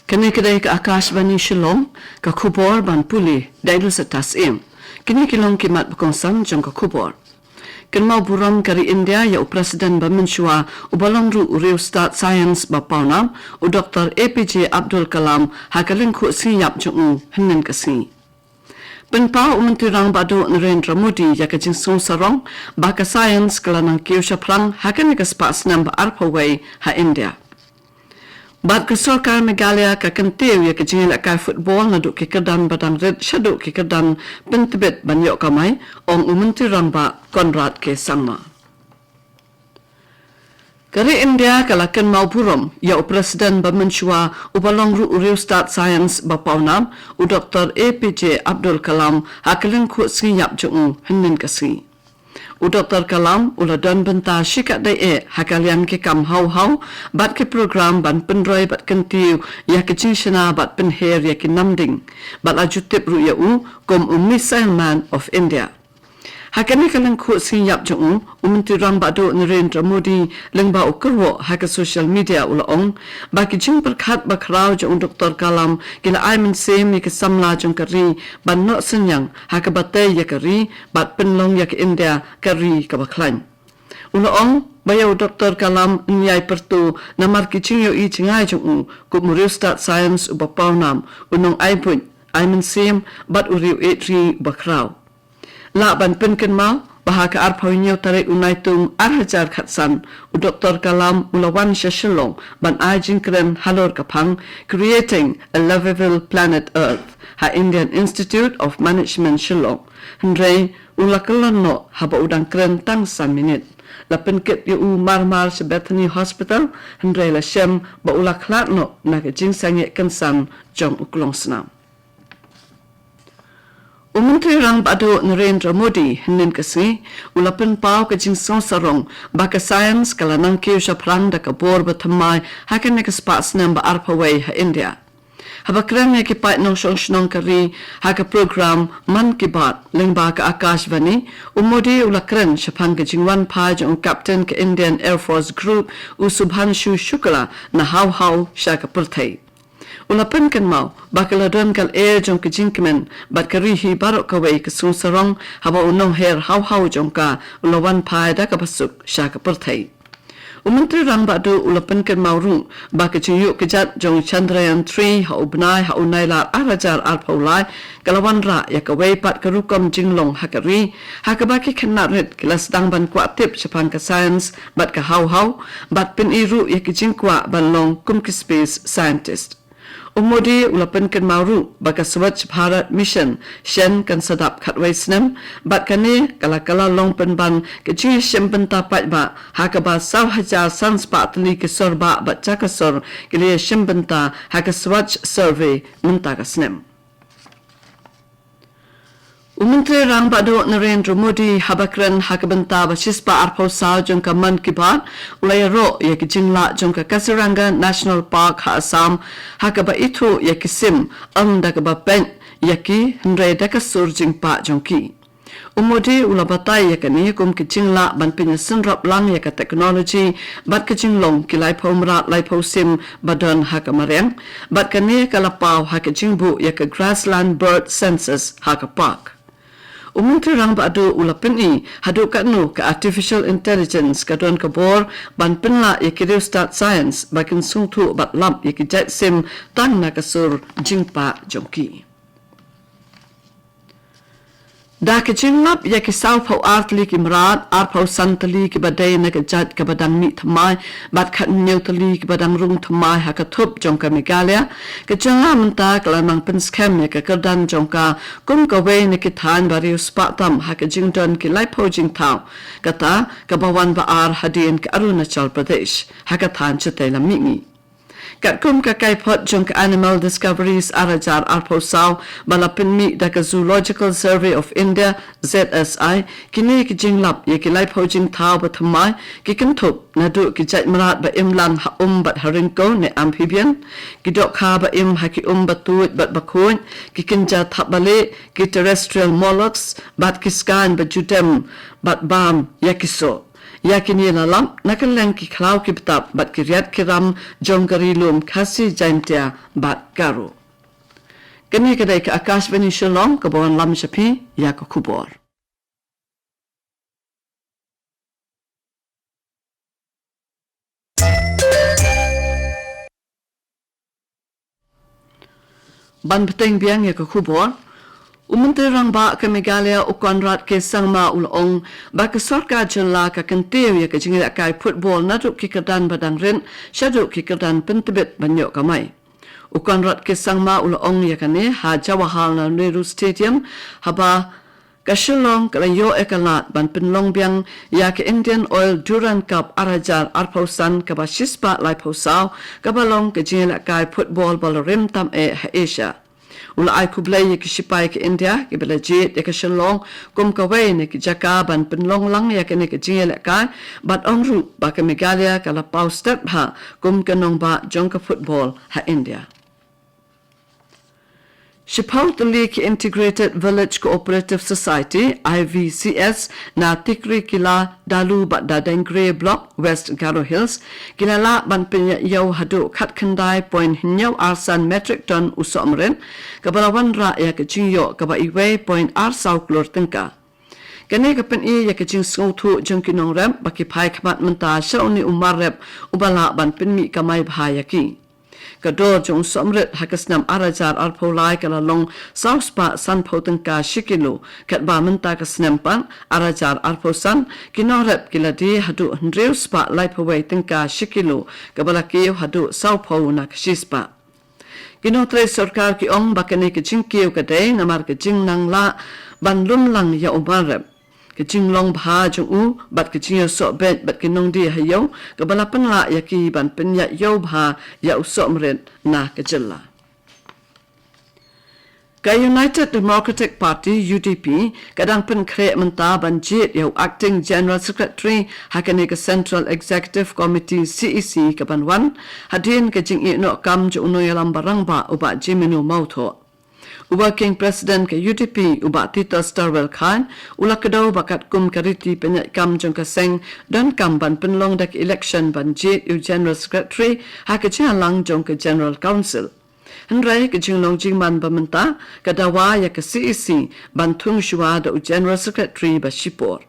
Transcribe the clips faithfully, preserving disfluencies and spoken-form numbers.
Kane ka dei ka Akashvani Shillong, ka khubor ban pule da i Lucitas Im. Kine ki long ki mat ba kongsan jong ka khubor. Kynmaw burom ka ri India ïa u President ba mynshuwa uba long ruh u riewstad science ba pawnam, u Doktor A P J Abdul Kalam, ha ka lyngkhuh sngi ïap jong u hynnin ka sngi. Pynpaw u Myntri Rangbah Duh Narendra Modi ïa ka jingsngew sarong ba ka science ka la nang kiew shaphrang ha kane ka spah snem ba arphew wei ha India. Bad ka sorkar Meghalaya ka kyntiew ïa ka jingïalehkai football naduh ki kyrdan ba dang rit shaduh ki kyrdan pyntbit ban ïoh kamai, ong u Myntri Rangbah Conrad K Sangma. Ka ri India ka la kynmaw burom ïa u President ba mynshuwa uba long ruh u riewstad science ba pawnam, u Doktor A P J Abdul Kalam, ha ka lyngkhuh sngi ïap jong u hynnin ka sngi. U Doktor Kalam u la don bynta shikatdei eh ha ka liang ki kam haw haw bad ki program ban pynroi bad kyntiew ïa ka jingshna bad pynher ïa ki namding, bad la ju tip ruh ïa u kum u Missile Man of India. Ha kane ka lyngkhuh sngi ïap jong u, u Myntri Rangbah Duh Narendra Modi, lyngba u kyrwoh ha ka social media, u la ong ba ki jingpyrkhat bakhraw jong u Doktor Kalam ki la ai mynsiem ïa ki samla jong ka ri ban noh synñiang ha kaba tei ïa ka ri bad pynlong ïa ka India ka ri kaba khlaiñ. U la ong ba ïa u Doktor Kalam yn ïai pyrto namar ki jingïohi jngai jong u kum u riewstad science uba pawnam, u nongai buit, ai mynsiem bad u riew ïeit ri uba khraw. Lah ban pynkynmaw ba ha ka arphew hynñiew tarik u Naitung ar hajar khatsan, u Doktor Kalam u la wan sha Shillong ban ai jingkren halor ka phang Creating a Livable Planet Earth ha Indian Institute of Management Shillong. Hynrei u la kyllon noh haba u dang kren tang san minit. La pynkit ïa u marmar sha Bethany Hospital, hynrei la shem ba u la khlad noh na ka jingsangeh kynsan jong u klongsnam. U Myntri Rangbah Duh Narendra Modi hynnin ka sngi u la pynpaw ka jingsngew sarong ba ka science ka la nang kiew shaphrang da ka bor ba thymmai ha kane ka spah snem ba arphew wei ha India. Haba kren ïa ki paid nongshong shnong ka ri ha ka program Mann Ki Baat lyngba ka Akashvani, u Modi u la kren shaphang ka jingwan phai jong u Captain ka Indian Air Force Group, u Subhanshu Shukla, na haw haw sha ka pyrthei. U la pynkynmaw ba ka la don ka lyer jong ka jingkmen bad ka ri hi baroh kawei ka sngew sarong haba u nongher haw haw jong ka u la wan phai da kaba suk sha ka pyrthei. U Myntri Rangbah Duh u la pynkynmaw ruh ba ka jingïuh kjat jong Chandrayaan three ha u bnai ha u Nailar ar hajar arphew lai ka la wanrah ïa kawei pat ka rukom jinglong ha ka ri, ha kaba ki khynnah rit ki la sdang ban kwah tip shaphang ka science bad ka haw haw, bad pyni ruh ïa ki jingkwah ban long kum ki space scientist. U Modi u la pynkynmaw ruh ba ka Swachh Bharat Mission shen kan sa dap khatwei snem, bad kane ka la kylla long pynban ka jingïashim bynta paidbah ha kaba saw hajar san spah tylli ki sorbah bad jaka sor ki la ïashim bynta ha ka Swachh Survey mynta ka snem. U Myntri Rangbah Duh Narendra Modi haba kren ha ka bynta ba shispah arphew saw jong ka Mann Ki Baat u la ïaroh ïa ki jinglah jong ka Kaziranga National Park ha Assam, ha kaba ithuh ïa ki sim ym da kaba peit ïa ki hynrei da ka sur jingpah jong ki. U Modi u la batai ïa kane kum ki jinglah ban pynïasynrop lang ïa ka technology bad ka jinglong ki laiphew mrad laiphew sim ba don ha ka mariang, bad kane ka la paw ha ka jingbuh ïa ka Grassland Bird Census ha ka park. U Myntri Rangbah Duh u la pyni haduh katno ka artificial intelligence ka don ka bor ban pynlah ïa ki riewstad science ba kin sngewthuh bad lap ïa ki jait sim tang na ka sur jingpah jong ki. Da ka jinglap ïa ki sawphew ar tylli ki mrad, arphew san tylli kiba dei na ka jait kaba dang mih thymmai bad khathynñiew tylli kiba dang rung thymmai ha ka thup jong ka Meghalaya, ka jylla mynta ka la nang pynskhem ïa ka kyrdan jong ka kum kawei na ki thaiñ ba riewspah tam ha ka jingdon ki laiphew jingthaw, kata kaba wan ba ar hadien ka Arunachal Pradesh ha ka thaiñ shatei lam mihngi. Katkum ka kaiphod jong ka Animal Discoveries ar hajar arphew saw ba la pynmih da ka Zoological Survey of India, Z S I, kine ki jinglap ïa ki laiphew jingthaw ba thymmai ki kynthup naduh ki jait mrad ba im lang ha um bad ha ryngkew ne amphibian, ki dohkha ba im ha ki um ba tuid bad ba khuid, ki kynja thapbalieh, ki terrestrial mollusks bad ki skaiñ ba ju dem bad bam ïa ki soh. Ïa kine la lap na kylleng ki khlaw ki btap bad ki riat ki ram jong ka Ri Lum Khasi, Jaintia bad Garo. Kane ka dei ka Akashvani Shillong kaba wanlam sha phi ïa ka khubor. Ban bteng biang ïa ka khubor, u Myntri Rangbah ka Meghalaya u Conrad K Sangma u la ong ba ka sorkar jylla ka kyntiew ïa ka jingïalehkai football naduh ki kyrdan ba dang rit shaduh ki kyrdan pyntbit ban ïoh kamai. U Conrad K Sangma u la ong ïa kane ha Jawaharlal Nehru Stadium, haba ka Shillong ka la ïoh ïa ka lad ban pynlong biang ïa ka Indian Oil Durand Cup ar hajar arphew san kaba shispah laiphew saw, kaba long ka jingïalehkai football ba la rim tam eh ha Asia. U la ai khublei ïa ki shipai ka India kiba la jied ïa ka Shillong kum kawei na ki jaka ban pynlong lang ïa kane ka jingïalehkai, bad ong ruh ba ka Meghalaya ka la paw stet bha kum ka nongbah jong ka football ha India. Shiphew tylli ki Integrated Village Cooperative Society, I V C S, na Tikri Kila, Dalu bad Dadengre Block, West Garo Hills, ki la lah ban pynïaid ïew haduh khatkhyndai point hynñiew ar san metric ton u sohmrit, kaba la wanrah ïa ka jingïoh kaba iwei point ar saw klur tyngka. Kane ka pyni ïa ka jingsngewthuh jong ki nongrep ba ki phai khmat mynta sha une u mar rep uba lah ban pynmih kamai bha ïa ki. Ka dor jong u sohmrit ha ka snem ar hajar arphew lai ka la long saw spah sanphew tyngka shi kilo, katba mynta ka snem pat ar hajar arphew san ki nongrep ki la die haduh hynriew spah laiphew wei tyngka shi kilo, kaba la kiew haduh sawphew na ka shispah. Ki nongtrei sorkar ki ong ba kane ka jingkiew ka dei namar ka jingnang lah ban lum lang ïa u mar rep, ka jinglong bha jong u bad ka jingïasoh beit bad ki nongdie ha ïew, kaba la pynlah ïa ki ban pynïaid ïew bha ïa u sohmrit na ka jylla. Ka United Democratic Party, U D P, ka dang pynkhreh mynta ban jied ïa u Acting General Secretary ha kane ka Central Executive Committee, C E C, kaban wan, hadien ka jingïehnoh kam jong u nongïalam ba rangbah u Bah Jemino Mawthoh. U Working President ka U D P, u Bah Titosstarwell Chyne, u la kdew ba katkum ka riti pynïaid kam jong ka seng, donkam ban pynlong da ka election ban jied ïa u General Secretary ha ka jingïalang jong ka General Council. Hynrei ka jinglong jingman ba mynta ka dawa ïa ka C E C ban thung shuwa da u General Secretary ba shipor.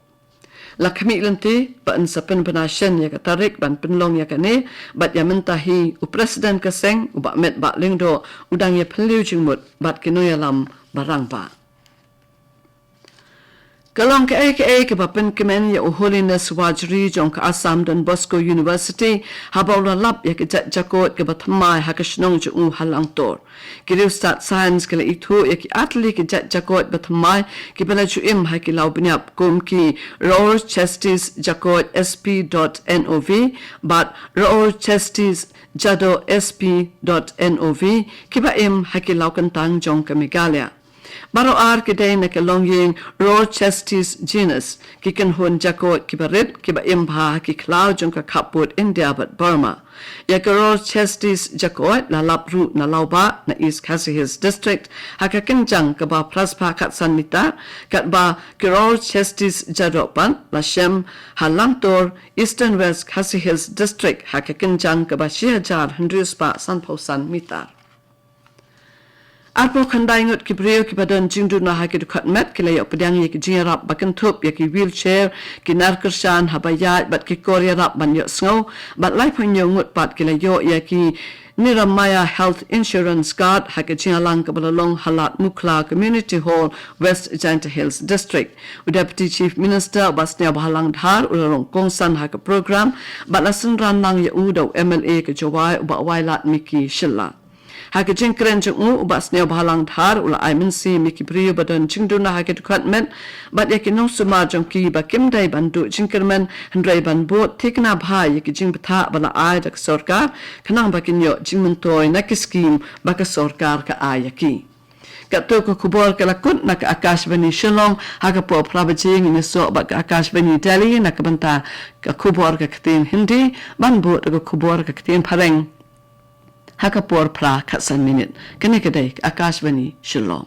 La khmih lynti ba yn sa pynbna shen ïa ka tarik ban pynlong ïa kane, bad ïa mynta hi u President ka seng, u Bah Metbah Lyngdoh, u dang ïaphylliew jingmut bad ki nongïalam ba rangbah. Ka long kaei kaei kaba pynkmen ïa u Holiness Wajri jong ka Assam Don Bosco University, haba u la lap ïa ka jait jakoit kaba thymmai ha ka shnong jong u ha Langtor. Ki riewstad science ki la ithuh ïa ki artylli ki jait jakoit ba thymmai kiba la ju im ha ki law bniap kum ki Rorchestes Jakoit S P dot N O V bad Rorchestes Jadok S P dot N O V kiba im ha ki law kyntang jong ka Meghalaya. Baroh ar ki dei na ka longïing Rorchestes genus, ki kynhun jakoit kiba rit, kiba im bha ha ki khlaw jong ka khappud India bad Burma. Ïa ka Rorchestes jakoit la lap ruh na Lawbah na East Khasi Hills District ha ka kynjang kaba phra spah khatsan mitar, katba ka Rorchestes jadok pat la shem ha Langtor, Eastern West Khasi Hills District ha ka kynjang kaba shi hajar hynriew spah sanphew san mitar. Arphew khyndai ngut ki briew kiba don jingduna ha ki dkhot met ki la ïoh pdiang ïa ki jingïarap ba kynthup ïa ki wheelchair, ki nar kyrshan haba ïaid bad ki kor ïarap ban ïohsngew, bad laiphew hynñiew ngut pat ki la ïoh ïa ki Niramaya Health Insurance Card ha ka jingïalang kaba la long ha Lad Mukhla Community Hall, West Jaintia Hills District. U Deputy Chief Minister u Bah Sniawbhalang Dhar u la long kongsan ha ka program, bad la synran lang ïa u da u M L A ka Jowai u Bah Wailadmiki Shylla. Ha ka jingkren jong u, u Bah Sniawbhalang Dhar u la ai mynsiem ïa ki briew ba don jingduna ha ki dkhot met bad ïa ki nongsumar jong ki ba kim dei ban duh jingkyrmen hynrei ban bud thikna bha ïa ki jingbthah ba la ai da ka sorkar, khnang ba kin ïoh jingmyntoi na ki skim ba ka sorkar ka ai ïa ki. Katto ka khubor ka la kut na ka Akashvani Shillong, ha ka por phra baje ngin ïasoh bad ka Akashvani Delhi na ka bynta ka khubor ka ktien Hindi, ban bud da ka khubor ka ktien Phareng ha ka por phra khatsan minit. Kane ka dei ka Akashvani Shillong.